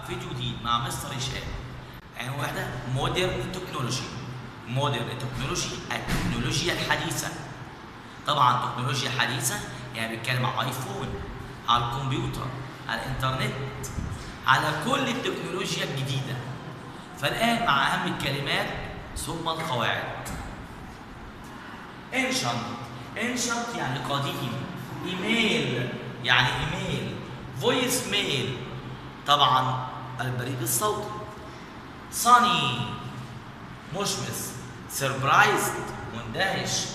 فيديو جديد مع مستر هشام. عنوان واحدة modern technology. modern technology التكنولوجيا الحديثة. طبعا تكنولوجيا حديثة يعني بيتكلم على iPhone، على الكمبيوتر، على الانترنت، على كل التكنولوجيا الجديدة. فالآن مع أهم الكلمات ثم القواعد. ancient، ancient يعني قديم، ايميل يعني ايميل، voice mail طبعا البريد الصوتي، sunny مشمس، surprised مندهش،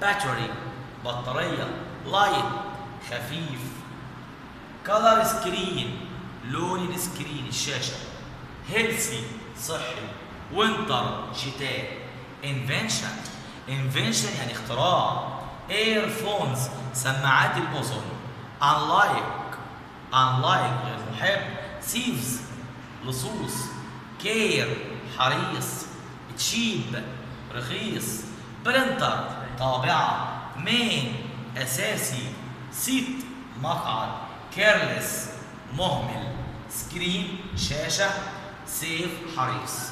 battery بطارية، light خفيف، color screen لون ال screen الشاشة، healthy صحي، winter شتاء، invention invention يعني اختراع، earphones سماعات الاذن، unlike unlike غير محب، thieves لصوص، care حريص، cheap رخيص، printer طابعة، main أساسي، seat مقعد، careless مهمل، screen شاشة، safe حريص.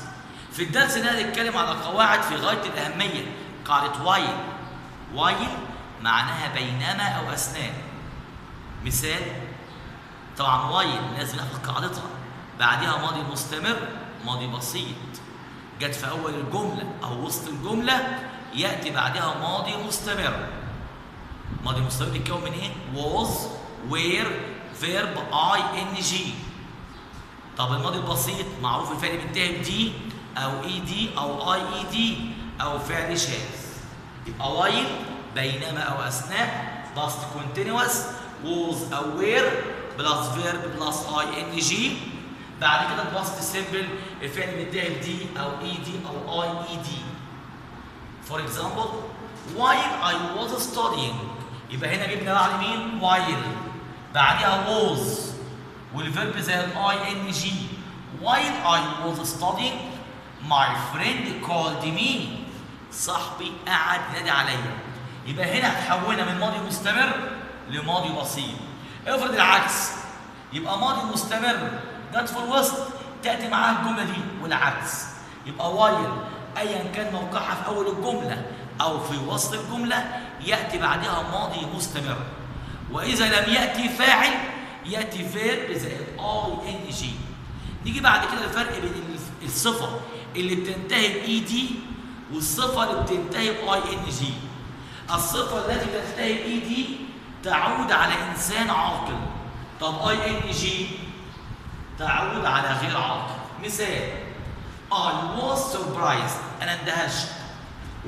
في الدرس ده هنتكلم على قواعد في غاية الأهمية. قاعدة while، while معناها بينما أو أثناء. مثال طبعا while لازم نحفظ قاعدتها، بعدها ماضي مستمر، ماضي بسيط، جت في أول الجملة أو وسط الجملة يأتي بعدها ماضي مستمر. ماضي مستمر بيتكون من إيه؟ was were verb ing. طب الماضي البسيط معروف الفعل بينتهي ب d أو ed أو ied أو فعل شاذ. يبقى while بينما أو أثناء، past continuous، was أو were plus verb plus ing، بعد كده past simple الفعل بينتهي ب d أو ed أو ied. For example while I was studying، يبقى هنا جبنا بعد مين؟ while، بعدها was وال verb زائد ing. while I was studying my friend called me، صاحبي قعد ينادي عليا. يبقى هنا هتحولنا من ماضي مستمر لماضي بسيط. افرض العكس، يبقى ماضي مستمر جت في الوسط تاتي معاها الجملة دي والعكس. يبقى while ايا كان موقعها في اول الجملة او في وسط الجملة ياتي بعدها ماضي مستمر، واذا لم ياتي فاعل ياتي verb زائد ing. نيجي بعد كده الفرق بين الصفة اللي بتنتهي ب ed والصفة اللي بتنتهي ب ing. الصفة التي تنتهي ب ed تعود على انسان عاقل، طب ing تعود على غير عاقل. مثال I was surprised، انا اندهشت،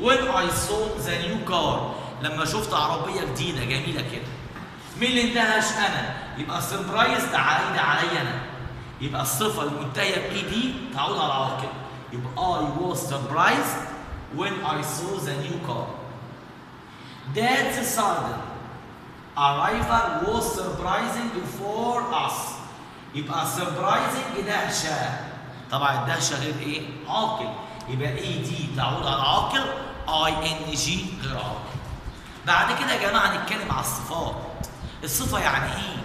when I saw the new car، لما شفت عربية جديدة جميلة كده. مين اللي اندهش؟ انا. يبقى surprised عايدة عليا انا. يبقى الصفة المنتهية ب ed تعود على العاقل. يبقى I was surprised when I saw the new car. Dad's sudden arrival was surprising for us. يبقى surprising دهشة. طبعا الدهشة غير ايه؟ عاقل. يبقى ed تعود على العاقل، ing غير عاقل. بعد كده يا جماعة نتكلم على الصفات. الصفة يعني ايه؟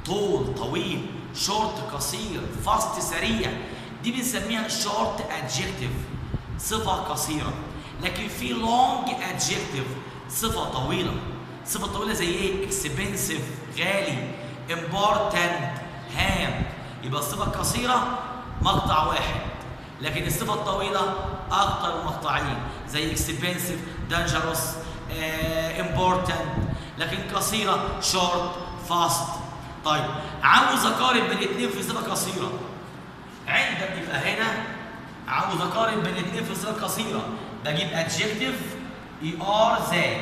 tall طويل، شورت قصير، fast سريع، دي بنسميها short adjective صفة قصيرة. لكن في long adjective صفة طويلة. صفة طويلة زي ايه؟ expensive غالي، important هام. يبقى الصفة القصيرة مقطع واحد، لكن الصفة الطويلة أكتر من مقطعين زي expensive، dangerous، important. لكن قصيرة short، fast. طيب عاوز أقارن بين اتنين في صفة قصيرة، عندك يبقى هنا عاوز أقارن بين اتنين في صفة قصيرة بجيب adjective er than،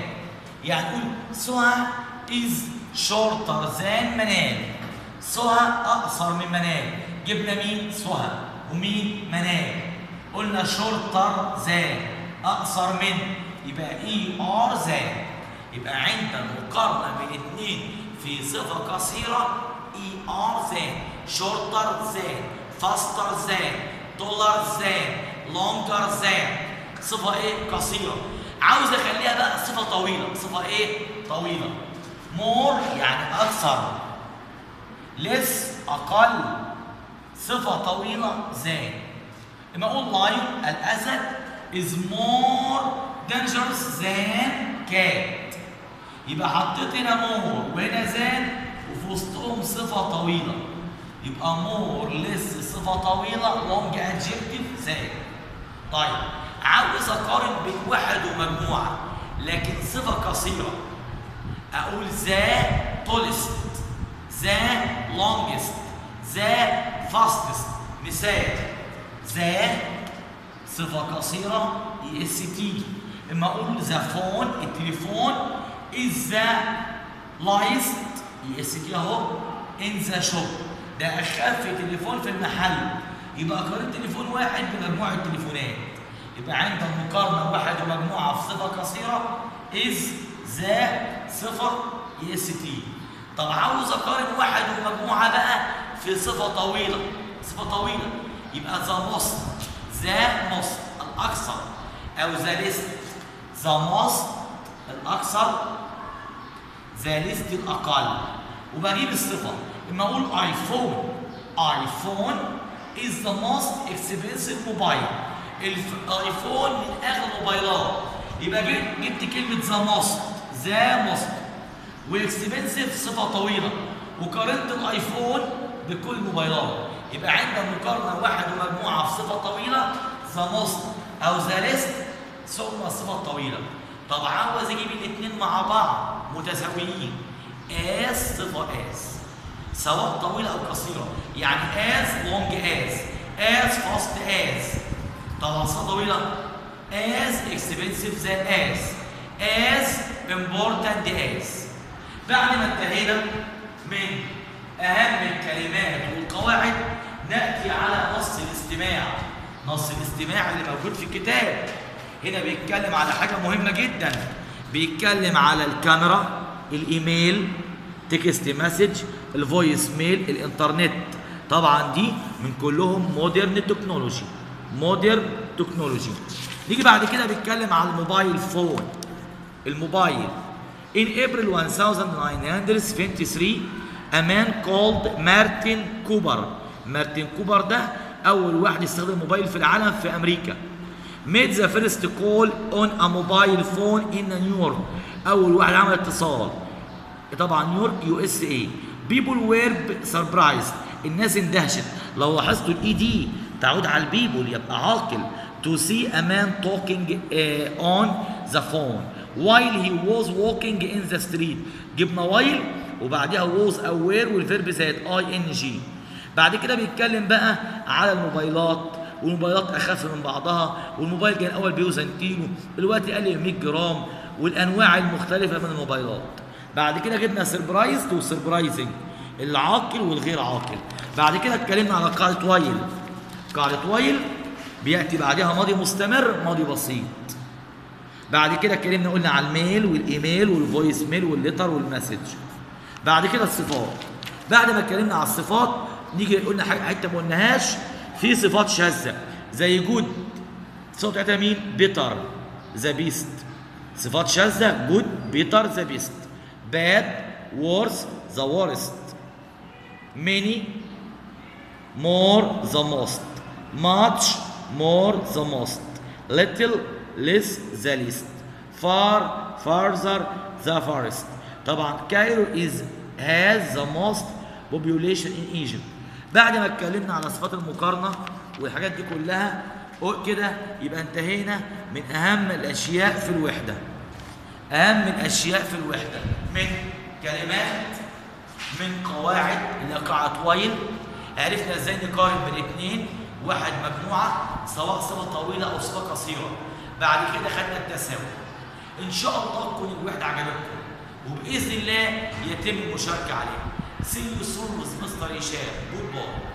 يعني نقول سهى is shorter than منال، سهى أقصر من منال. جبنا مين؟ سهى، ومين؟ منال. قلنا shorter than أقصر من، يبقى er than. يبقى عند المقارنة بين اتنين في صفة قصيرة er than، shorter than، faster than، taller than، longer than. صفة ايه؟ قصيرة. عاوز اخليها بقى صفة طويلة، صفة ايه؟ طويلة. more يعني أكثر، less أقل، صفة طويلة than. لما اقول lion الاسد is more dangerous than cat، يبقى حطيت هنا more وهنا than وفي وسطهم صفة طويلة، يبقى more less صفة طويلة long adjective than. طيب عاوز اقارن بين واحد ومجموعة لكن صفة قصيرة، اقول the tallest، the longest، the fastest. مثال the صفة قصيرة est، اما اقول the phone التليفون is the lightest est اهو in the shop، ده اخف تليفون في المحل، يبقى قارنت تليفون واحد بمجموعة تليفونات، يبقى عند المقارنة واحد ومجموعة في صفة قصيرة is the صفة est. طب عاوز اقارن واحد ومجموعة بقى في صفة طويلة، صفة طويلة يبقى the most، the most الأكثر، أو the least، the most الأكثر، the least الأقل. وبجيب الصفة، إما أقول iPhone، iPhone is the most expensive mobile، الايفون من اغلى الموبايلات، يبقى جبت كلمة the most، the most و expensive صفة طويلة، وقارنت الايفون بكل الموبايلات، يبقى عند المقارنة واحد ومجموعة في صفة طويلة the most او the least ثم الصفة الطويلة. طب عاوز اجيب الاثنين مع بعض متساويين، as صفة as سواء طويلة او قصيرة، يعني as long as، as fast as. طبعا صفة طويلة as expensive than as، as important as. بعد ما انتهينا من أهم الكلمات والقواعد نأتي على نص الاستماع. نص الاستماع اللي موجود في الكتاب هنا بيتكلم على حاجة مهمة جدا، بيتكلم على الكاميرا، الإيميل، text message، ال voice mail، الإنترنت. طبعا دي من كلهم modern technology، modern technology. نيجي بعد كده بيتكلم على ال mobile phone، الموبايل. In April 1973 a man called Martin Cooper. مارتن كوبر ده أول واحد استخدم موبايل في العالم في أمريكا. Made the first call on a mobile phone in New York. أول واحد عمل اتصال. طبعا نيويورك USA. People were surprised. الناس اندهشت. لو لاحظتوا ال ed تعود على ال people يبقى عاقل. To see a man talking on the phone while he was walking in the street. جبنا while وبعديها was أو were وال verb زائد ing. بعد كده بيتكلم بقى على الموبايلات، والموبايلات اخف من بعضها، والموبايل كان الاول بيوزن كيلو، دلوقتي قل 100 جرام، والانواع المختلفة من الموبايلات. بعد كده جبنا surprised و surprising، العاقل والغير عاقل. بعد كده اتكلمنا على قاعدة while. قاعدة while بياتي بعدها ماضي مستمر، ماضي بسيط. بعد كده اتكلمنا قلنا على الميل والايميل والفويس ميل والليتر والمسج. بعد كده الصفات. بعد ما اتكلمنا على الصفات نيجي قلنا حتة ما قلناهاش، في صفات شاذة زي good، الصفة بتاعتها مين؟ better، the best. صفات شاذة good، better، the best. bad، worse، the worst. many، more، the most. much، more، the most. little، less، the least. far، farther، the farthest. طبعا Cairo is has the most population in Egypt. بعد ما اتكلمنا على صفات المقارنة والحاجات دي كلها كده يبقى انتهينا من أهم الأشياء في الوحدة. أهم الأشياء في الوحدة من كلمات، من قواعد اللي قاعدة while، عرفنا ازاي نقارن بين اتنين، واحد مجموعة سواء صفة طويلة أو صفة قصيرة. بعد كده خدنا التساوي. إن شاء الله تكون الوحدة عجبتكم وبإذن الله يتم المشاركة عليها. See you soon with Mr. Hisham. Goodbye.